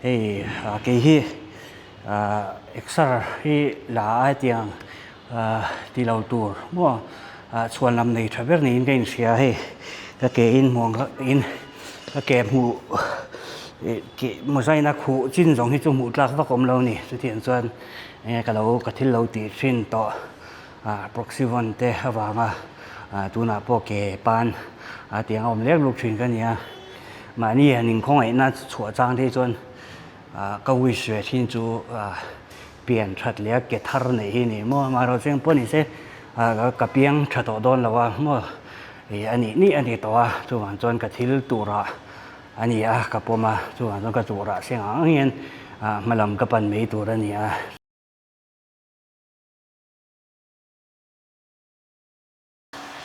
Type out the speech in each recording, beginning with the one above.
Hei kei hi exer hi la a hetiang ti lo tur maw chhuan lam nei tha ber niin ka inhria a hei ka ke in hmuh ang in ka ke hmuh mawzaina khuh chin zawng hi chu hmuh tlak vak awm lo a ni chutiang chuan enge ka lo ka thil lo tih thin tawh proxyvon te avanga tunah pawh ke pan a tiang a awm lek luk thin ka ni a mahni han inkhawngaihna chhuah chang te hi chuan ka wish ve thin chu. Pian that leh a ke thar neih hi ni maw amaherawhchu eng pawh ni se ka piang tha tawh dawn lo a maw ih a nih nih a ni tawh a chuvang chuan ka thil turah a ni a ka pawm a chuvang chuan ka turah seng ang ang hian hma lam ka pan mai tur a ni a.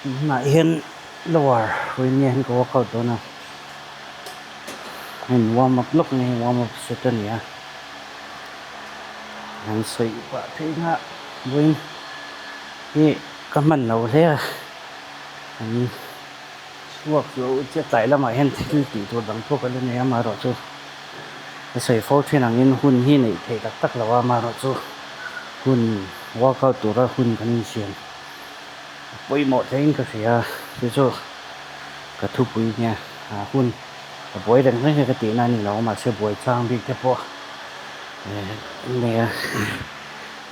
Tunah hian lower vawiin hian ka workout dawn a hei warm up lawk mai warm up set a ni a an sawi pah theih na vawiin hi ka hman lo hle a an chhuak chu chiah tlai lamah hian thil tih tur dang pawh ka la nei a amaherawhchu ka sawi fo thin angin hun hi neih theih tak tak lo a amaherawhchu hun workout tura hun kan insiam. A pawimawh theiin ka hria chu chu ka thupui nia a hun ka buai reng reng hi ka tihna a ni lo mahse buai chang bik te pawh an nei a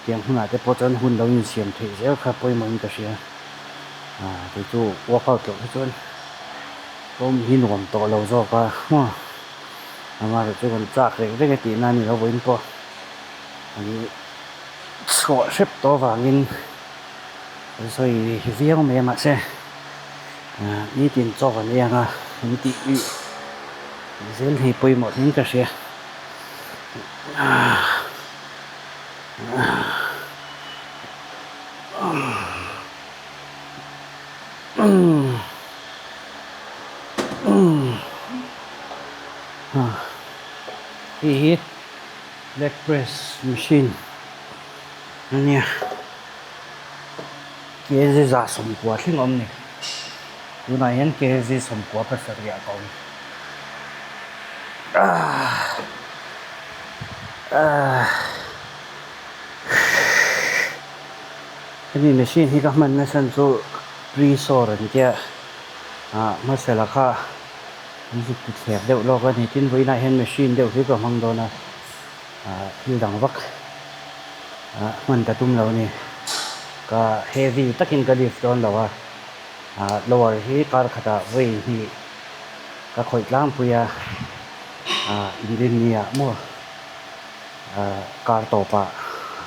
tiang hunah te pawh chuan hun lo insiam theih zel kha pawimawhin ka hria kei chu workout loh hi chuan awm hi nuam tawh lo zawk a maw amaherawhchu kan chak reng reng a tihna a ni lo vawiin pawh an chhuah hrep tawh avangin. Kan sawi viau mai a mahse nitin chaw kan ei ang a kan tih hi zel hi pawimawh hleng ka hria. Hei hi leg press machine a nia. Kg 190 thleng awm ni. Tunah hian kg 97 ah ka awm. Hemi machine hi ka hman nasa chu pre-sore an tia hmasa la kha an zuk ti thlek deuh lawk a ni. Tin vawiinah hian machine deuh hi ka hmang dawn a. Thil dang vak hman ka tum lo a ni. Ka heavy takin ka lift dawn lo a, lower hi kar khatah vawi hnih ka khawih tlangpui a, inrinni ah maw kar tawpah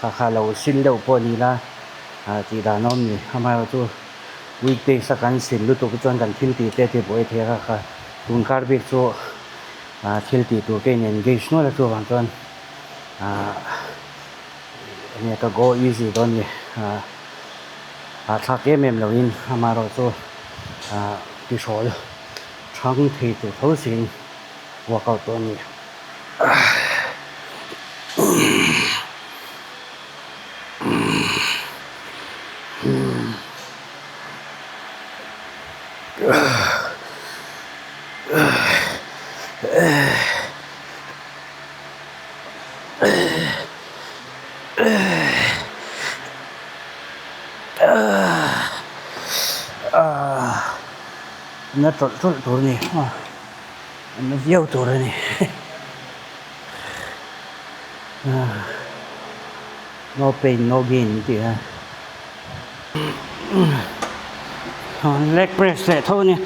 ka kha lo sil deuh pawh ni la tih dan a awm ni. Amaherawhchu weekdays a kan sil lutuk chuan kan thil tih te a ti buai thei a kha tun kar bik chu. Thil tih tur ka in engage nual a chuvang chuan enge ka go easy dawn ni hahthlak em em loin amaherawhchu tihrawl thang thei tur tho siin workout dawn a ni. Na tawlh tawlh tur a ni a na viau tur a ni no pain no gain an tih a. Leg press leh tho a ni.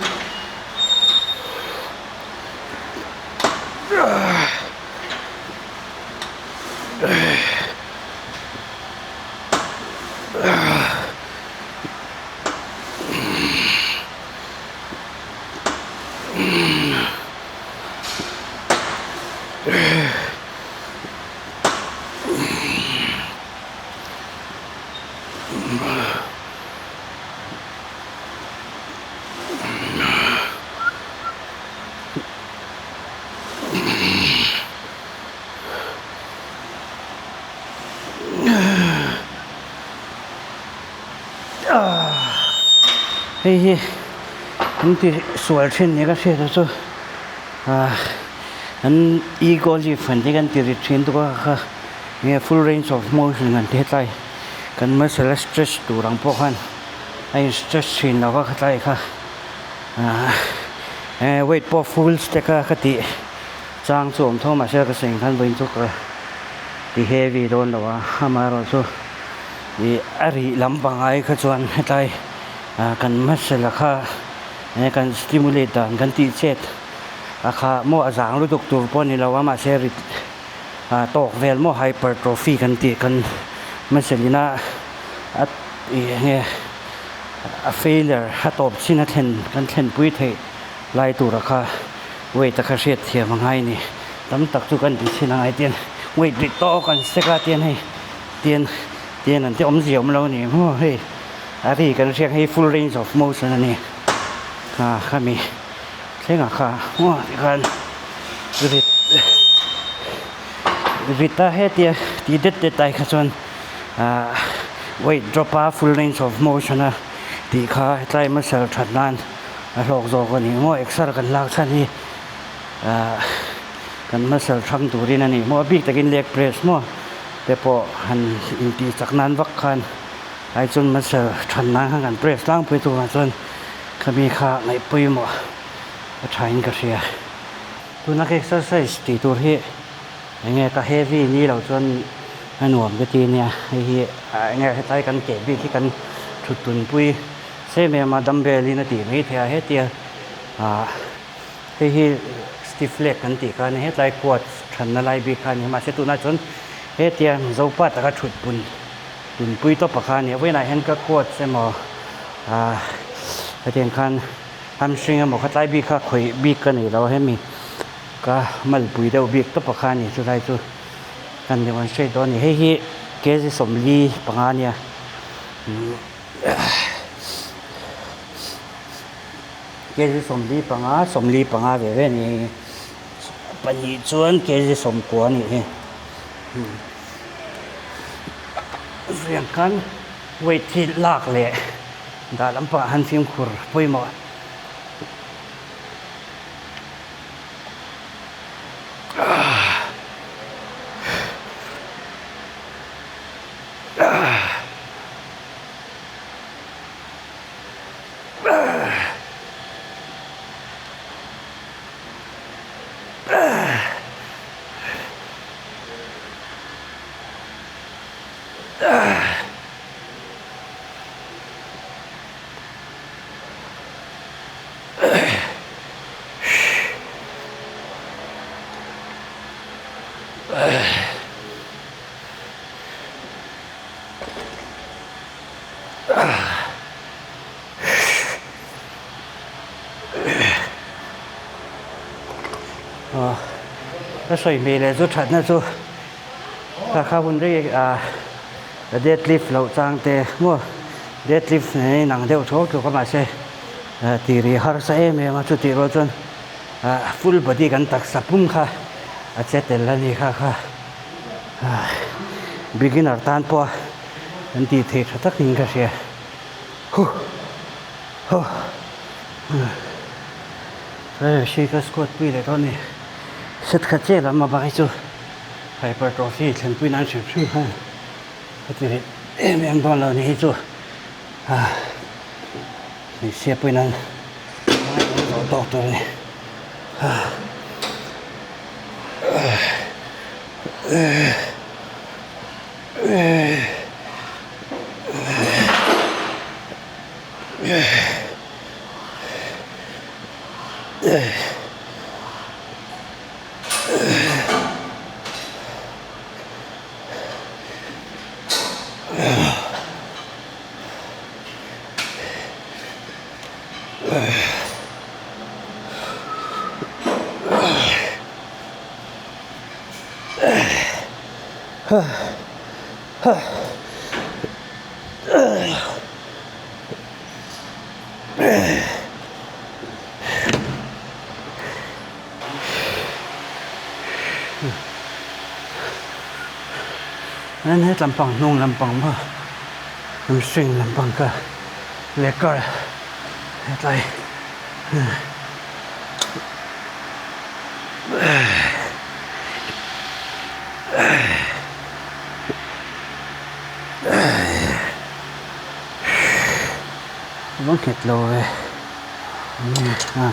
Hei hi an ti sual thin ni ka hriat chu. An ego lift han te kan ti rit thin tuk a kha enge full range of motion han ti hetlai kan muscle a stretch tur ang pawh khan a in stretch thin lo va khatlai kha ah eh weight pawh full stack a ka tih chang chu awm tho mahse ka sawi ang khan vawiin chu ka ti heavy dawn lo a amaherawhchu ih a rih lampang ai kha chuan hetlai ah kan muscle a kha eh kan stimulate dan kan tih chet. A kha maw a zang lutuk tur pawh a ni lo a mahse rit ah tawk vel maw hypertrophy kan tih kan muscle ina a ih enge a failure a tawp chin a thlen kan thlenpui theih lai tura kha weight a kha hriat thiam a ngai a ni tam tak chu kan ti chhin a ngai tian weight rit tawk an sek a tian hei tian tian an ti awmzia awm lo a ni maw hei a ri kan hriat hei full range of motion a ni ah khami. Thlengah kha maw tikhan rit rit a hetia ti det det ai kha chuan ah weight drop a full range of motion a tih kha hetlai muscle that nan a hlawk zawk a ni maw exer kan lak chhan hi ah kan muscle thang turin a ni maw a bik takin leg press maw te pawh han intih chak nan vak khan ai chuan muscle than nan khan kan press tlangpui turah chuan. Khami kha ngaih pawimawh a tha in ka hria. Tuna ka exercise tih tur hi enge ka heavy ni lo chuan a nuam ka ti ania. Hei hi enge hetlai kan keh bik hi kan thut tunpui sem em a dumbbell in a tih mai thei a hetia ah hei hi stiff leg kan tih kha a nia hetlai quads thanna lai bik kha a nia mahse tunah chuan hetia Mizopa taka thut pun Tunpui tawpa kha a nia vawiinah hian ka quads emaw ah hetiang khan hamstring emaw kha tlai bik kha khawih bik ka nei lo a hemi ka malpui deuh bik tawpa kha a ni chulai chu kan demonstrate dawn a ni hei hi kg 45 a nia kg 45 45 ve ve a ni hei pahnih chuan kg 90 a nih hi. Riang khan weight hi lak leh dah lampangah han fimkhur pawimawh. Ka sawi hmel leh chu thatna chu kha kha hun rei ah dead lift loh chang te maw dead lift nen a inang deuh tho tluk a mahse tih rih harsa em em a chutih rual chuan ah full body kan taksa pum kha a che tel a ni kha kha beginner tan pawh an tih theih tha takin ka hria huh huh. Hei hri ka squat pui leh dawn a ni. Set khat chiah lam a bak hi chu hypertrophy thlenpui nan hrim hrim khan ka ti rih em em dawn lo ni hi chu ah hmeichhia pui nan ngaihtuah zawh tawk tur a ni. Ah. An het lampang hnung lampang maw mihring lampang kha leh kar hetlai. A nghet lo ve a.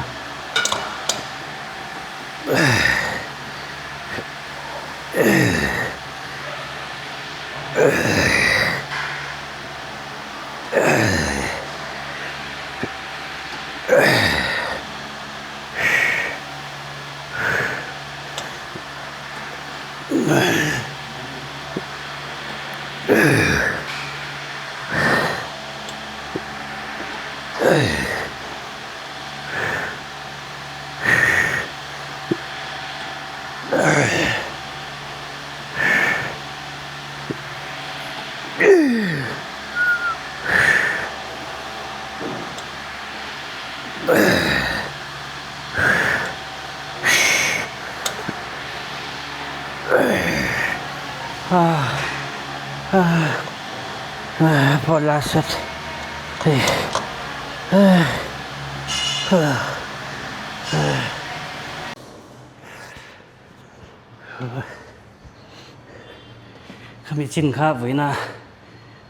For last set. Hey. Khami chin kha vawiina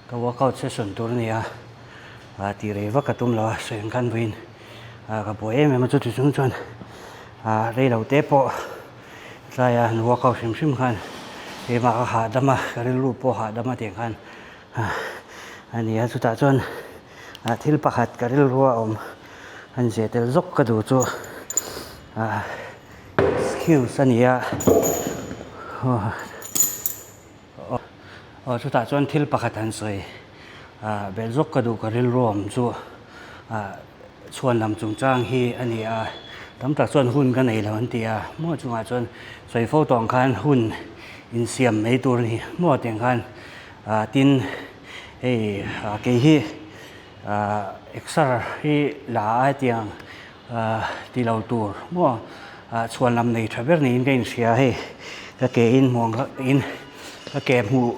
ka workout session tur a ni a, ah tih rei vak ka tum lo a, sawi ang khan vawiin ah ka buai em em a chuti chung chuan ah rei lo te pawh tlaia han workout hrim hrim khan keimah ka hahdam a, ka rilru pawh hahdam a tih ang khan ah a ni a, chutah chuan ah thil pakhat ka rilru a awm han zeh tel zawk ka duh chu ah. Excuse a ni a, aw chutah chuan thil pakhat han sawi ah belh zawk ka duh ka rilru awm chu ah chhuan lam chungchang hi a ni a, tam tak chuan hun ka nei lo an ti a, maw chungah chuan sawi fo tawh ang khan hun insiam mai tur a ni maw tiang khan ah tin hei ah kei hi ah exer hi la a hetiang. Ti lo tur maw chhuan lam nei tha ber niin ka inhria hei ka ke in hmuh ang in ka ke hmuh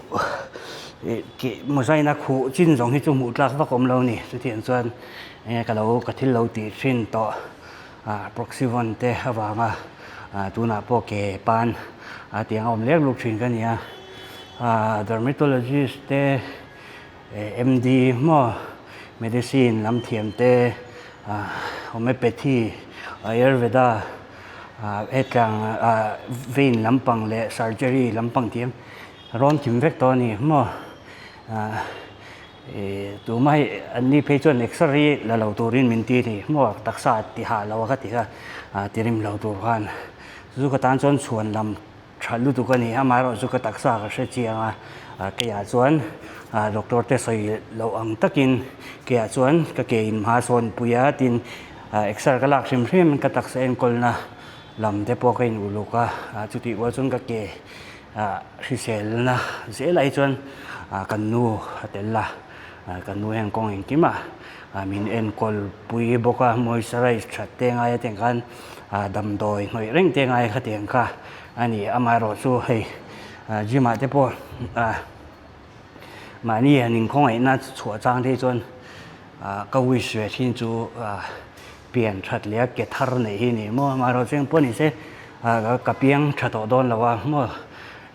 ke mawzaina khuh chin zawng hi chu hmuh tlak vak awm lo a ni chutiang chuan enge ka lo ka thil lo tih thin tawh proxyvon te avanga tunah pawh ke pan a tiang a awm lek luk thin ka ni a dermatologist te. MD maw medicine lam thiam te homeopathy ayurveda hetlang vein lampang leh surgery lampang tih rawn kim vek tawh a ni maw tuma hei an ni phei chuan x-ray la lo turin min ti a ni maw taksa ti hah lo a ka ti kha ti rim lo tur khan chu ka tan chuan chhuan lam. Tha lutuk a ni, amaherawhchu ka taksa ka hre chiang a, keiah chuan doctor te sawi loh ang takin keiah chuan ka ke in hma sawn pui a, tin exer ka lak hrim hrim ka taksa enkawlna lam te pawh ka in uluk a, chutih rual chuan ka ke hriselna zelah hi chuan kan nu a tel a, kan nu hian kawng engkim ah min enkawl pui bawk a, moisturize that te ngai a tiang khan. Damdawi hnawih reng te ngai kha tiang kha a ni. Amaherawhchu hei gym ah te pawh mahni han inkhawngaihna chhuah chang te hi chuan ka wish ve thin chu pian that leh a ke thar neih hi a ni maw. Amaherawhchu eng pawh ni se ka piang tha tawh dawn lo a maw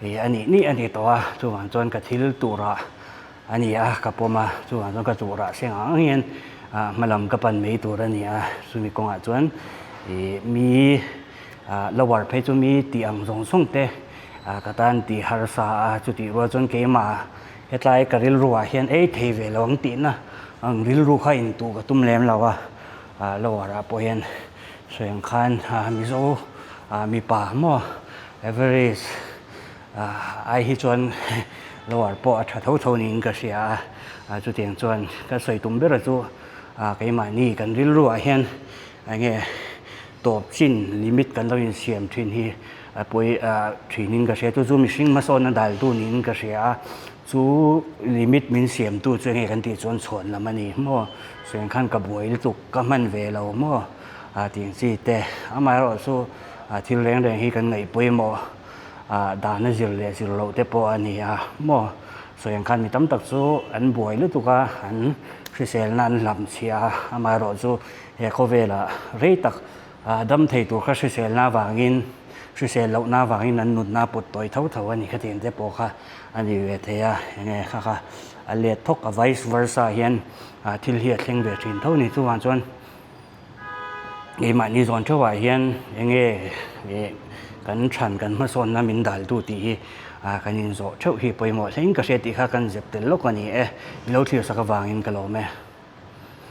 ih a nih nih a ni tawh a chuvang chuan ka thil turah A ni a, ka pawm a, chuvang chuan ka turah seng ang ang hian hma lam ka pan mai tur a ni a, chumi kawngah chuan ih mi lower phei chu mi tih ang zawng zawng te ka tan tih harsa a, chutih rual chuan keimah hetlai ka rilruah hian ei thei ve lo ang tihna ang rilru kha intuh ka tum lem lo a, lower ah pawh hian sawi ang khan Mizo mipa maw average. Ai hi chuan lower pawh a tha tho tho niin ka hria a, chutiang chuan ka sawi tum ber chu keimahni kan rilruah hian enge tawp chin limit kan lo insiam thin hi a pawi thinin ka hria, chu chu mihring hmasawnna daltu niin ka hria a, chu limit min siamtu chu enge kan tih chuan chhuan lam a ni maw, sawi ang khan ka buai lutuk ka hman ve lo maw tih ang chi te, amaherawhchu thil reng reng hi kan ngaih pawimawh. Ah dahna zir leh zir loh te pawh a ni a maw sawi ang khan mi tam tak chu an buai lutuk a an hriselna an hlam chhia a amaherawh chu he khawvelah rei tak ah dam thei tur kha hriselna avangin hrisel lohna avangin an nutna a put tawi tho tho a ni khatiang te pawh kha a ni ve thei a, enge kha kha a let thawk a vice versa hian thil hi a thleng ve thin tho a ni. Chuvang chuan keimahni zawn theuhah hian enge kan than kan hmasawnna min daltu tih hi kan inzawh theuh hi pawimawh hlein ka hria tih kha kan zep tel lawk a ni e. I lo thlir sak avangin ka lawm e.